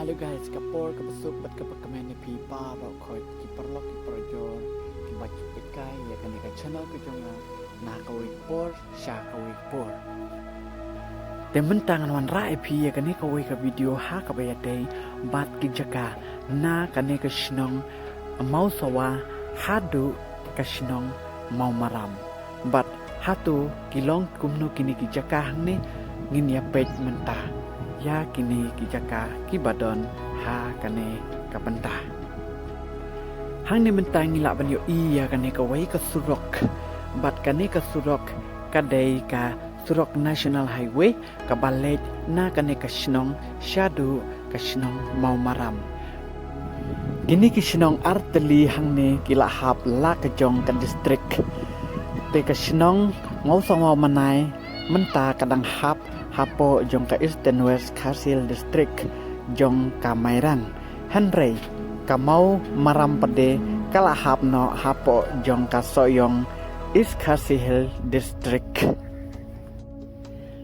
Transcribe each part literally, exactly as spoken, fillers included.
Hello guys, ka por kaba suk bad kaba kmen ïa phi baroh khoit ki paralok ki parajor kiba ju peit kai ïa kane ka channel ka jong nga na kawei ka por sha kawei ka por. Te mynta ngan wanrah ïa phi ïa kane kawei ka video ha kaba ïadei bad ki jaka na kane ka shnong Mawsawa haduh ka shnong Mawmaram. Bad hato ki long kumno kine ki jaka hangne, ngin ïa peit mynta ïa kine ki jaka kiba don ha kane ka bynta. Hangne mynta ngi lah ban ïohi ïa kane kawei ka surok. Bad kane ka surok ka dei ka surok National Highway kaba leit na kane ka shnong shaduh ka shnong Mawmaram. Kine ki shnong artylli hangne ki la hap la ka jong ka district. Te ka shnong Mawsawa mynta ka dang hap hapoh jong ka Eastern West Khasi Hills District jong ka Mairang. Hynrei ka Mawmaram pat de ka la hap noh hapoh jong ka Sohiong East Khasi Hills District.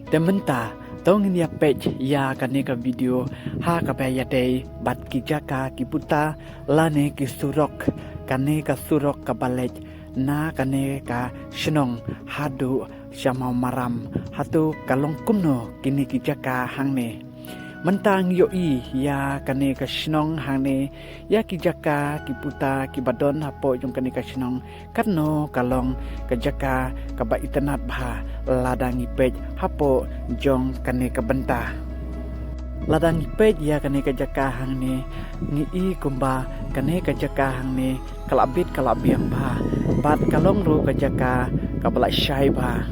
Te mynta to ngin ïa peit ïa kane ka video ha kaba ïadei bad ki jaka ki puta lane ki surok, kane ka surok kaba leit na kane ka shnong haduh sha Mawmaram, hato ka long kumno kine ki jaka hangne. Mynta ngi ïohi ïa kane ka shnong hangne, ïa ki jaka ki puta kiba don hapoh jong kane ka shnong, katno ka long ka jaka kaba itynnad bha lada ngi peit hapoh jong kane ka bynta. Lada ngi peit ïa kane ka jaka hangne, ngi i kumba kane ka jaka hangne ka la bit ka la biang bha, bad ka long ruh ka jaka kaba la shai bha.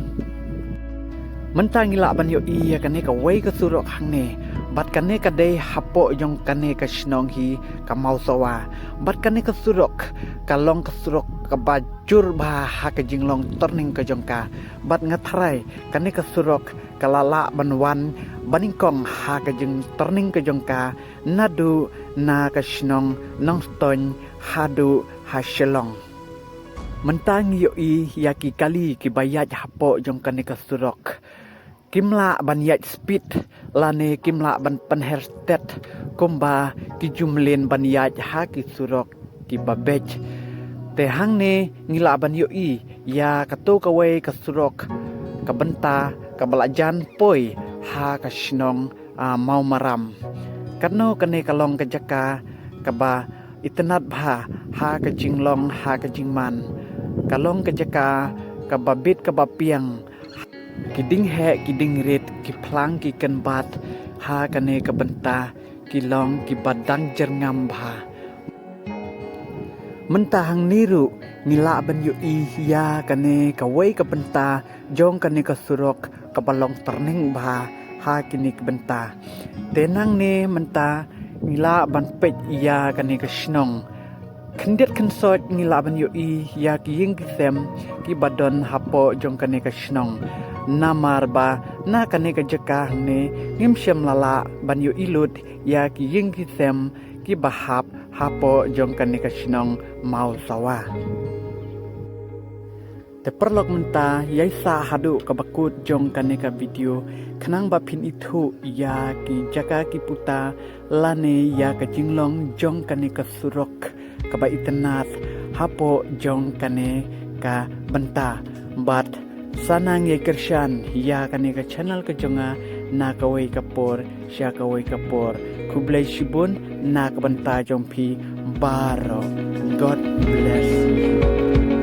Mynta ngi lah ban ïohi ïa kane kawei ka surok hangne, bad kane ka dei hapoh jong kane ka shnong hi ka Mawsawa. Bad kane ka surok ka long ka surok kaba jur bha ha ka jinglong turning ka jong ka. Bad nga tharai kane ka surok ka la lah ban wan banyngkong ha ka jingturning ka jong ka naduh na ka shnong Nongstoiñ haduh ha Shillong. Mynta ngi ïohi ïa ki kali kiba ïaid hapoh jong kane ka surok. Kim lah ban ïaid speed lane kim lah ban pynher stet kumba ki ju mlien ban ïaid ha ki surok kiba beit. Te hangne ngi lah ban ïohi ïa kato kawei ka surok ka bynta kaba la jan poi ha ka shnong, ah, Mawmaram. Katno kane ka long ka jaka kaba itynnad bha ha ka jinglong ha ka jingman. Ka long ka jaka kaba bit kaba biang. Ki dieng heh ki dieng rit, ki phlang ki kynbat ha kane ka bynta ki long kiba dang jyrngam bha. Mynta hangne ruh ngi lah ban ïohi ïa kane kawei ka bynta jong kane ka surok kaba long turning bha ha kine ki bynta. Te nangne mynta ngi lah ban peit ïa kane ka shnong. Khyndiat khynsoit ngi lah ban ïohi ïa ki ïing ki sem kiba don hapoh jong kane ka shnong. Namar ba na kane ka jaka hangne ngim shym la lah ban ïohi lut ïa ki ïing ki sem kiba hap hapoh jong kane ka shnong Mawsawa. Te paralok mynta, ïai sah haduh kaba kut jong kane ka video khnang ba phin ithuh ïa ki jaka ki puta lane ïa ka jinglong jong kane ka surok kaba itynnad hapoh jong kane ka bynta. Bad sa nang ïai kyrshan ïa kane ka channel ka jong nga na kawei ka por sha kawei ka por. Khublei shibun na ka bynta jong phi baroh. God bless you.